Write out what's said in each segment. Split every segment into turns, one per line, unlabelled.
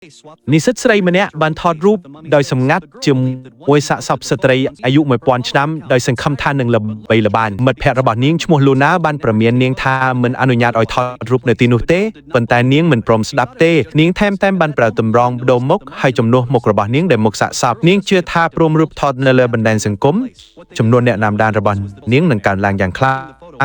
និស្សិតស្រីម្នាក់បានថតរូបដោយសម្ងាត់ជាមួយសាកសពស្ត្រីអាយុ1000ឆ្នាំដោយសង្ឃឹមថានឹងល្បីល្បាញមិត្តភ័ក្តិរបស់នាងឈ្មោះលូណាបានប្រមាននាងថាមិនអនុញ្ញាតឲ្យថតរូបនៅទីនោះទេប៉ុន្តែនាងមិនព្រមស្ដាប់ទេនាងថែមទាំងបានប្រើទម្រង់បដូរមុខហើយជំនួសមុខរបស់នាងដែលមុខសាកសពនាងជឿថាព្រមរូបថតនៅលើបណ្ដាញសង្គមចំនួនអ្នកតាមដានរបស់នាងនឹងកើនឡើងយ៉ាងខ្លាំ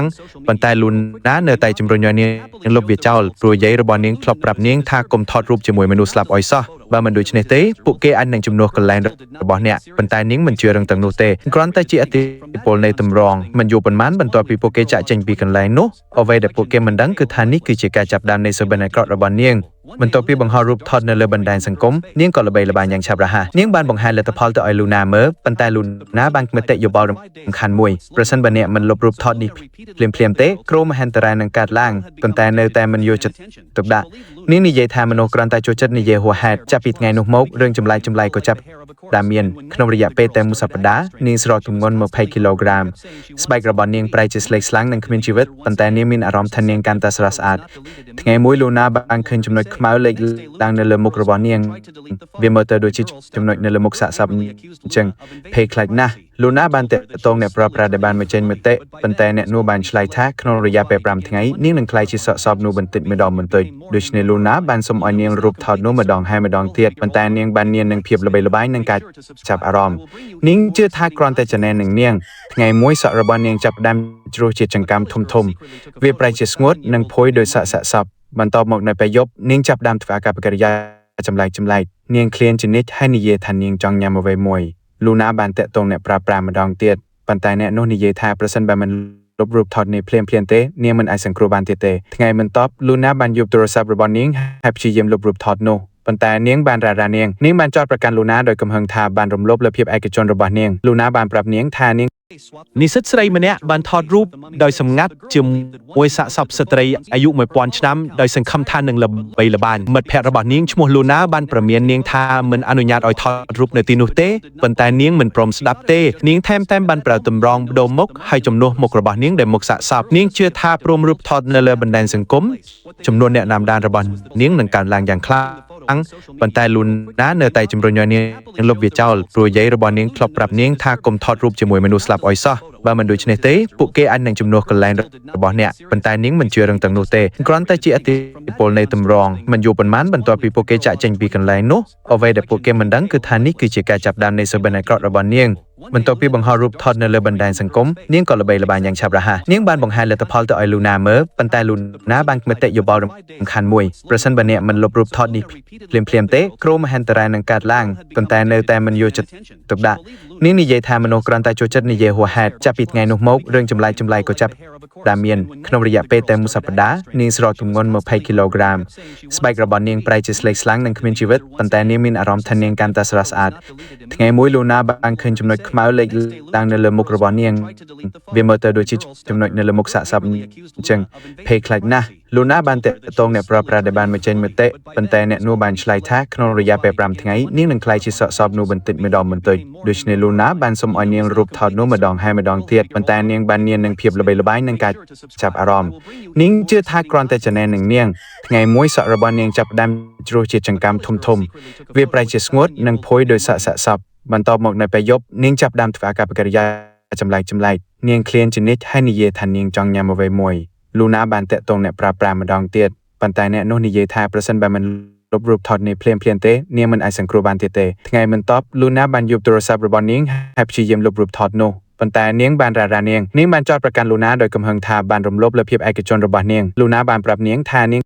ងប៉ុន្តែលូណានៅតែជំរុញឲ្យនាងលុបវាចោលព្រោះយាយរបស់នាងធ្លាប់ប្រាប់នាងថាកុំថតរូបជាមួយមនុស្សស្លាប់ឲ្យសោះបើមិនដូច្នេះទេពួកគេអាចនឹងជំនួសកន្លែងរបស់អ្នកប៉ុន្តែនាងមិនជឿរឿងទាំងនោះទេគ្រាន់តែជាឥទ្ធិពលនៃទម្រង់មិនយូរប៉ុន្មានបន្ទាប់ពីពួកគេចាក់ចេញពីកន្លែងនោះអ្វីដែលពួកគេមិនដឹងគឺថានេះគឺជាការចាប់ផ្ដើមនៃសុបិនអាក្រក់របស់នាងបន្ទាប់ពីបង្ហោះរូបថតនៅលើបណ្ដាញសង្គមនាងក៏ល្បីល្បាញយ៉ាងឆាប់រហ័សនាងបានបង្ហាញលទ្ធផលទៅឲ្យលូណាមើលប៉ុន្តែលូណាបានមតិយោបល់រំខានមួយប្រសិនបើអ្នកមិនលុបរូបថតនេះភ្លាមៗទេគ្រោះមហន្តរាយនឹងកើតឡើងប៉ុន្តែនៅតែមិនយកចិត្តទុកដាក់នាងនិយាយថាមនុស្សគ្រាន់តែចូលចិត្តនិយាយហួសហេតុចាប់ពីថ្ងៃនោះមករឿងចម្លែកចម្លែកក៏ចាប់ផ្ដើមមានក្នុងរយៈពេលតែមួយសប្តាហ៍នាងស្រកទម្ងន់20គីឡូក្រាមស្បែករបស់នាងប្រែជាស្លេកស្លាំងនិងគ្មានជីវិតប៉ុន្តែនាងមានអារម្មណ៍ថានាងកាន់តែស្រស់ស្អាតថ្ងៃមួយលូណាបានឃើញចំណុចខ្មៅលេចឡើងនៅលើមុខរបស់នាងវាមើលទៅដូចជាចំណុចនៅលើមុខសាកសពអញ្ចឹងភ័យខ្លាចណាស់លូណាបានតាក់ទងអ្នកប្រើប្រាស់ដែលបានបញ្ចេញមតិប៉ុន្តែអ្នកនោះបានឆ្លើយថាក្នុងរយៈពេល5ថ្ងៃនាងនឹងក្លាយជាសកសពនោះបន្តិចម្ដងបន្តិចដូច្នេះលូណាបានសុំឲ្យនាងរូបថតនោះម្ដងហើយម្ដងទៀតប៉ុន្តែនាងបាននាងនឹងភាពល្បីល្បាញនិងការចាប់អារម្មណ៍នាងជឿថាគ្រាន់តែចំណេះនឹងនាងថ្ងៃមួយសក់របស់នាងចាប់ផ្ដើមជ្រុះជាចង្កាមធំធំវាប្រែជាស្ងួតនិងភួយដោយសក់សាកសពបន្ទាប់មកនៅពេលយប់នាងចាប់ផ្ដើមធ្វើអាកប្បកិរិយាចម្លែកចម្លែកនាងឃ្លានជានិច្ចហើយនិយាយថានាងចង់ញ៉ាំអ្វីមួយលូណាបានតាក់ទងអ្នកប្រើប្រាស់ម្ដងទៀតប៉ុន្តែអ្នកនោះនិយាយថាប្រសិនបើមិនលុបរូបថតនេះភ្លាមៗទេនាងមិនអាចសង្គ្រោះបានទៀតទេថ្ងៃបន្ទាប់លូណាបានយកទូរស័ព្ទរបស់នាងហើយព្យាយាមលុបរូបថតនោះប៉ុន្តែនាងបានរារានាងនាងបានចោទប្រកាន់លូណាដោយកំហឹងថាបានរំលោភលើភាពឯកជនរបស់នាងលូណាបានប្រាប់នាងថានាង និស្សិតស្រីម្នាក់បានថតរូបដោយសម្ងាត់ជាមួយសាកសពស្ត្រីអាយុ1000ឆ្នាំដោយសង្ឃឹមថានឹងល្បីល្បាញមិត្តភ័ក្តិរបស់នាងឈ្មោះលូណាបានប្រមាននាងថាមិនអនុញ្ញាតឲ្យថតរូបនៅទីនោះទេប៉ុន្តែនាងមិនព្រមស្ដាប់ទេនាងថែមទាំងបានប្រើទម្រង់បដូរមុខហើយជំនួសមុខរបស់នាងដែលមុខសាកសពនាងជឿថាព្រមរូបថតនៅលើបណ្ដាញសង្គមចំនួនអ្នកតាមដានរបស់នាងនឹងកើនឡើងយ៉ាងខ្លាំងប៉ុន្តែលូណានៅតែជំរុញឲ្យនាងលុបវាចោលព្រោះយាយរបស់នាងធ្លាប់ប្រាប់នាងថាកុំថតរូបជាមួយមនុស្សស្លាប់ឲ្យសោះបើមិនដូច្នេះទេពួកគេអាចនឹងជំនួសកន្លែងរបស់អ្នកប៉ុន្តែនាងមិនជឿរឿងទាំងនោះទេគ្រាន់តែជាឥទ្ធិពលនៃទម្រង់មិនយូរប៉ុន្មានបន្ទាប់ពីពួកគេចាក់ចេញពីកន្លែងនោះអ្វីដែលពួកគេមិនដឹងគឺថានេះគឺជាការចាប់ផ្ដើមនៃសុបិនអាក្រក់របស់នាងបន្ទាប់ពីបង្ហោះរូបថតនៅលើបណ្ដាញសង្គមនាងក៏ល្បីល្បាញយ៉ាងឆាប់រហ័សនាងបានបង្ហាញលទ្ធផលទៅឲ្យលូណាមើលប៉ុន្តែលូណាបានមតិយោបល់រំខានមួយប្រសិនបើអ្នកមិនលុបរូបថតនេះភ្លាមៗទេគ្រោះមហន្តរាយនឹងកើតឡើងប៉ុន្តែនៅតែមិនយកចិត្តទុកដាក់នាងនិយាយថាមនុស្សគ្រាន់តែចូលចិត្តនិយាយហួសហេតុចាប់ពីថ្ងៃនោះមករឿងចម្លែកចម្លែកក៏ចាប់ផ្ដើមមានក្នុងរយៈពេលតែមួយសប្តាហ៍នាងស្រកទម្ងន់20គីឡូក្រាមស្បែករបស់នាងប្រែជាស្លេកស្លាំងនិងគ្មានជីវិតប៉ុន្តែនាងមានអារម្មណ៍ថានាងកាន់តែស្រស់ស្អាតថ្ងៃមួយលូណាបានឃើញចំណុចខ្មៅលេចឡើងនៅលើមុខរបស់នាងវាមើលទៅដូចជាចំណុចនៅលើមុខសាកសពអញ្ចឹងភ័យខ្លាចណាស់លូណាបានតាក់ទងអ្នកប្រើប្រាស់ដែលបានបញ្ចេញមតិប៉ុន្តែអ្នកនោះបានឆ្លើយថាក្នុងរយៈពេល5ថ្ងៃនាងនឹងក្លាយជាសកសពនោះបន្តិចម្ដងបន្តិចដូច្នេះលូណាបានសុំឲ្យនាងរូបថតនោះម្ដងហើយម្ដងទៀតប៉ុន្តែនាងបាននាងនឹងភាពល្បីល្បាញនិងការចាប់អារម្មណ៍នាងជឿថាគ្រាន់តែចំណេះនឹងនាងថ្ងៃមួយសក់របស់នាងចាប់ផ្ដើមជ្រុះជាចង្កាមធំធំវាប្រែជាស្ងួតនិងភួយដោយសក់សាកសពបន្ទាប់មកនៅពេលយប់នាងចាប់ផ្ដើមធ្វើអាកប្បកិរិយាចម្លែកចម្លែកនាងឃ្លានជានិច្ចហើយនិយាយថានាងចង់ញ៉ាំអ្វីមួយលូណាបានតាក់ទងអ្នកប្រើប្រាស់ម្ដងទៀតប៉ុន្តែអ្នកនោះនិយាយថាប្រសិនបើមិនលុបរូបថតនេះភ្លាមៗទេនាងមិនអាចសង្គ្រោះបានទៀតទេថ្ងៃបន្ទាប់លូណាបានយកទូរស័ព្ទរបស់នាងហើយព្យាយាមលុបរូបថតនោះប៉ុន្តែនាងបានរារានាងនាងបានចោទប្រកាន់លូណាដោយកំហឹងថាបានរំលោភលើភាពឯកជនរបស់នាងលូណាបានប្រាប់នាងថានាង